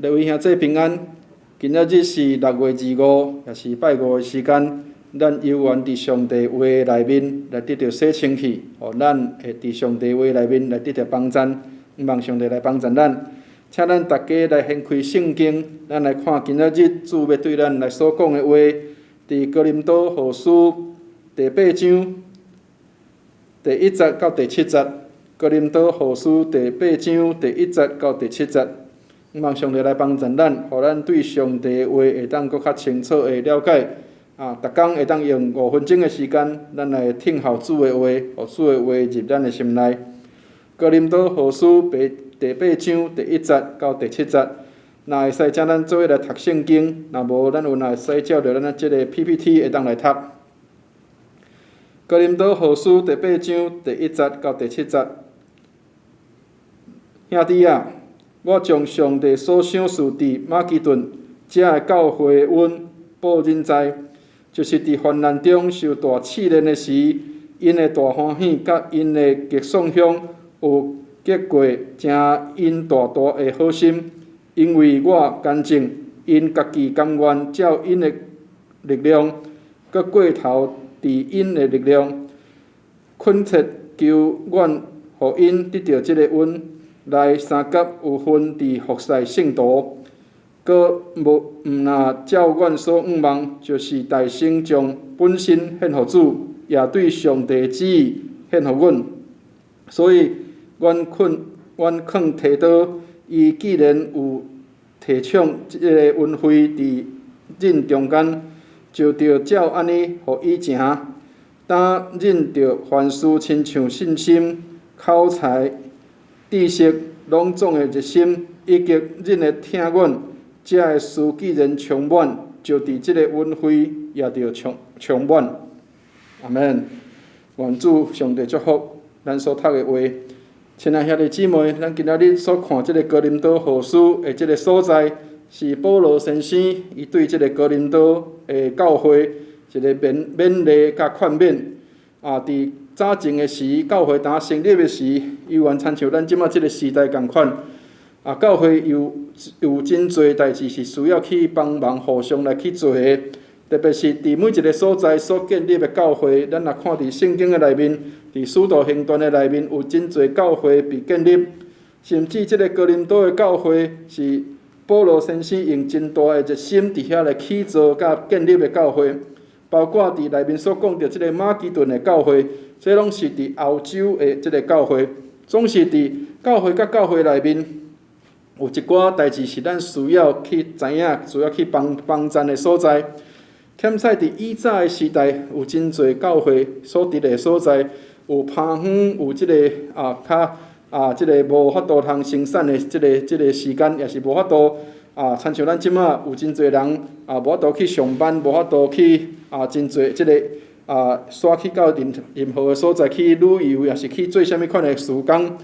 各位兄弟平安，今仔日是6月25，也是拜五的時間。咱有緣佇上帝話內面來得著洗清氣，予咱會佇上帝話內面來得著幫贊，望上帝來幫贊咱。請咱逐家來掀開聖經，咱來看今仔日主欲對咱來所講的話，佇哥林多後書第八章第一節到第七節。哥林多後書第八章第一節到第七節。望上帝來幫助咱，予咱對上帝的話會當閣較清楚的了解。啊，逐工會當用5分鐘的時間，咱來聽候主的話，予主的話入咱的心內。哥林多後書第八章第一節到第七節，若會使請咱做伙來讀聖經，若無咱有若會使照著咱這个 PPT 會當來讀。哥林多後書第八章第一節到第七節，兄弟啊！我將上帝所賞賜佇馬其頓遮的教會的恩報恁知，就是佇患難中受大試煉的時，𪜶的大歡喜佮𪜶的極送享有結過成𪜶大大的好心，因為我堅證，𪜶家己甘願照𪜶的力量，閣過頭佇𪜶的力量，懇切求阮予𪜶得著這个恩，來相佮有份佇服侍聖徒，閣無毋若照阮所向望，就是大先將本身獻予主，也對上帝旨意獻予阮。所以，阮勸阮勸提多，伊既然有提倡這个恩惠佇恁中間，就著照按呢予以前。當恁著凡事親像信心、口才、知識攏總的熱心，以及恁的疼阮，這个事既然充滿，就佇這个恩惠也著充充滿。阿門。願主上帝祝福咱所讀的話。親愛兄弟姊妹，咱今仔日所看這个哥林多後書的這个所在，是保羅先生伊對這个哥林多的教會一个勉勉勵佮勸勉。啊，佇早前的時，教會當成立的時，猶原親像咱這馬這个時代仝款。啊，教會有有真濟代誌是需要去幫忙互相來去做的，特別是佇每一个所在所建立的教會，咱若看佇聖經的內面，佇使徒行傳的內面，有真濟教會被建立，甚至這个哥林多的教會是保羅先生用真大的熱心佇遐來起造佮建立的教會，包括佇內面所講著這个馬其頓的教會，這攏是佇歐洲的這个教會，總是佇教會佮教會內面，有一寡代誌是咱需要去知影、需要去幫幫贊的所在。欠使佇以早的時代，有真濟教會所佇的所在，有拋荒，有這个啊較啊這个無法度通生產的這个這个時間，也是無法度啊，親像咱這馬有真濟人啊，無法度去上班，無法度去啊，真濟這个啊，煞去到任任何的所在去旅遊，也是去做啥物款的事工。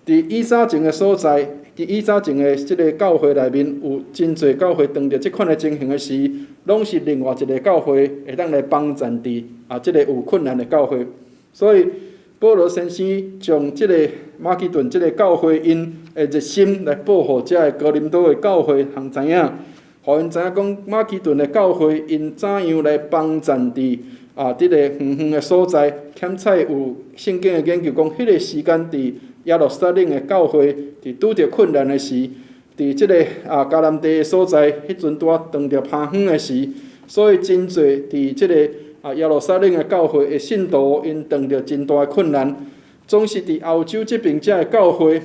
佇以早前的所在，佇以早前的這个教會內面，有真濟教會當著這款的情形的時，攏是另外一个教會會當來幫贊佇啊這个有困難的教會。所以保羅先生將這个馬其頓這个教會𪜶的熱心來報予遮个哥林多的教會通知影，予𪜶知影講馬其頓的教會𪜶怎樣來幫贊佇啊佇個遠遠的所在，欠采有聖經的研究講，彼个時間佇耶路撒冷的教會佇拄著困難的時，佇這个啊迦南地的所在，彼陣拄仔當著拋荒的時，所以真濟佇這个啊耶路撒冷的教會的信徒，𪜶當著真大的困難。總是佇歐洲這邊遮的教會，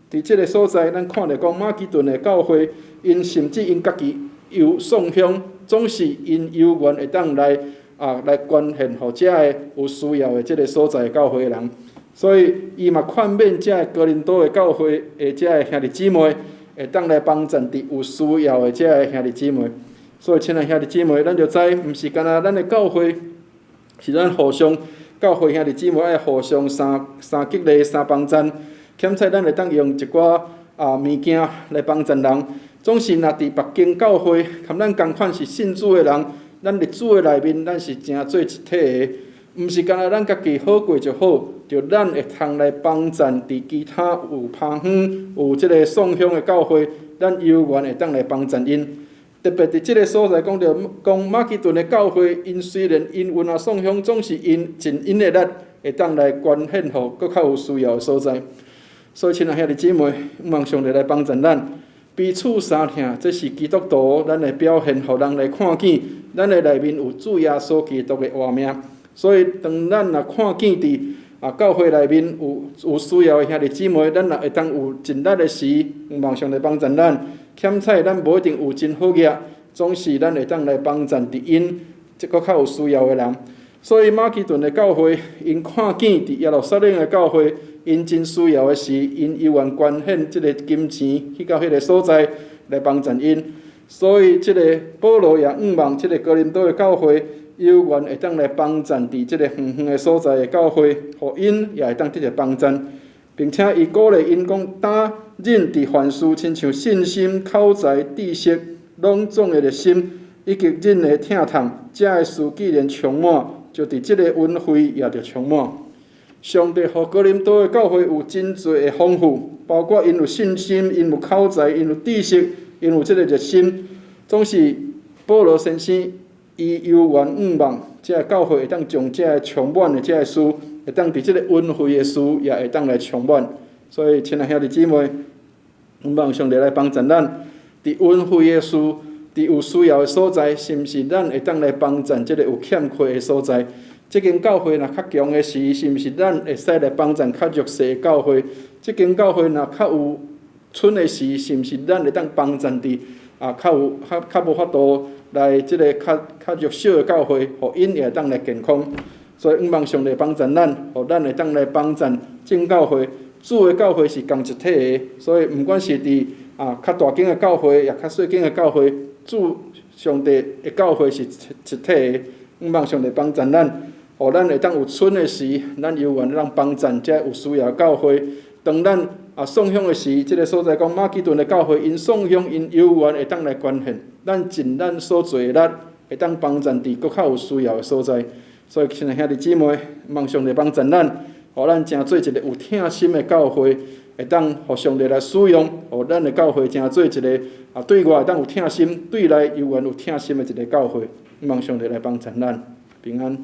佇這个所在，咱看著講馬其頓的教會，𪜶甚至𪜶家己有送鄉，總是𪜶有緣會當來啊來捐獻予遮个有需要的這个所在的教會的人。所以，伊嘛勸勉遮个哥林多的教會的遮个兄弟姊妹，會當來幫贊佇有需要的遮个兄弟姊妹。所以，親愛兄弟姊妹，咱就知，毋是干焦咱的教會，是咱互相教會兄弟姊妹愛互相相相激勵、相幫贊。欠采咱會當用一寡啊物件來幫贊人。總是若佇別間教會，含咱仝款是信主的人，咱佇主的內面，咱是成做一體的。毋是干焦咱家己好過就好，著咱會通來幫贊佇其他有拍遠有這个送香的教會，咱有緣會當來幫贊𪜶。特別佇這个所在講著講馬其頓的教會，𪜶雖然𪜶有若送香，總是𪜶盡𪜶的力，會當來捐獻予閣較有需要的所在。所以，親愛兄弟姊妹，望上帝來幫助咱，彼此相疼，這是基督徒咱的表現，予人來看見咱的內面有主耶穌基督的活命。所以，當咱若看見佇教會內面有需要的兄弟姊妹，咱若會當有盡力的時，望上帝幫助咱。欠彩咱無一定有真好額，總是咱會當來幫助佇𪜶這閣較有需要的人。所以馬其頓的教會，𪜶看見佇耶路撒冷的教會，𪜶真需要的時，𪜶猶原捐獻這个金錢去到彼个所在來幫助𪜶。所以這个保羅也向望這个哥林多的教會，猶原會當來幫贊佇這个遠遠的所在的教會，予𪜶也會當得著幫贊，並且伊鼓勵𪜶講：當恁佇凡事親像信心、口才、知識、攏總的熱心，以及恁的疼痛，這个事既然充滿，就佇這个恩惠也著充滿。上帝予哥林多的教會有真濟的豐富，包括𪜶有信心、𪜶有口才、𪜶有知識、𪜶有這个熱心。總是保羅先生，伊猶原向望，這个教會會當將這个充滿的這个事，會當佇這个恩惠的事，也會當來充滿。所以，親愛兄弟姊妹，望上帝來幫助咱，佇恩惠的事，佇有需要的所在，是毋是咱會當來幫贊這个有欠缺的所在？這間教會若較強的時，是毋是咱會使來幫贊較弱勢的教會？這間教會若較有剩的時，是毋是咱會當幫贊佇較有較較無法度來這个較較弱小的教會，予𪜶也會當來健康？所以，望上帝幫助咱，予咱會當來幫贊眾教會。主的教會是仝一體的，所以毋管是佇較大間的教會，抑較細間的教會，主上帝的教會是一一體的。望上帝幫助咱，予咱會當有剩的時，咱猶原當幫贊這有需要的教會。當咱送香的時，這个所在講馬其頓的教會，𪜶送香，𪜶猶原會當來捐獻。咱盡咱所做的力，會當幫贊佇閣較有需要的所在。所以，親愛兄弟姊妹，望上帝幫助咱，予咱成做一个有疼心的教會，會當予上帝來使用，予咱的教會成做一个對外會當有疼心，對內猶原有疼心的一个教會。望上帝來幫助咱，平安。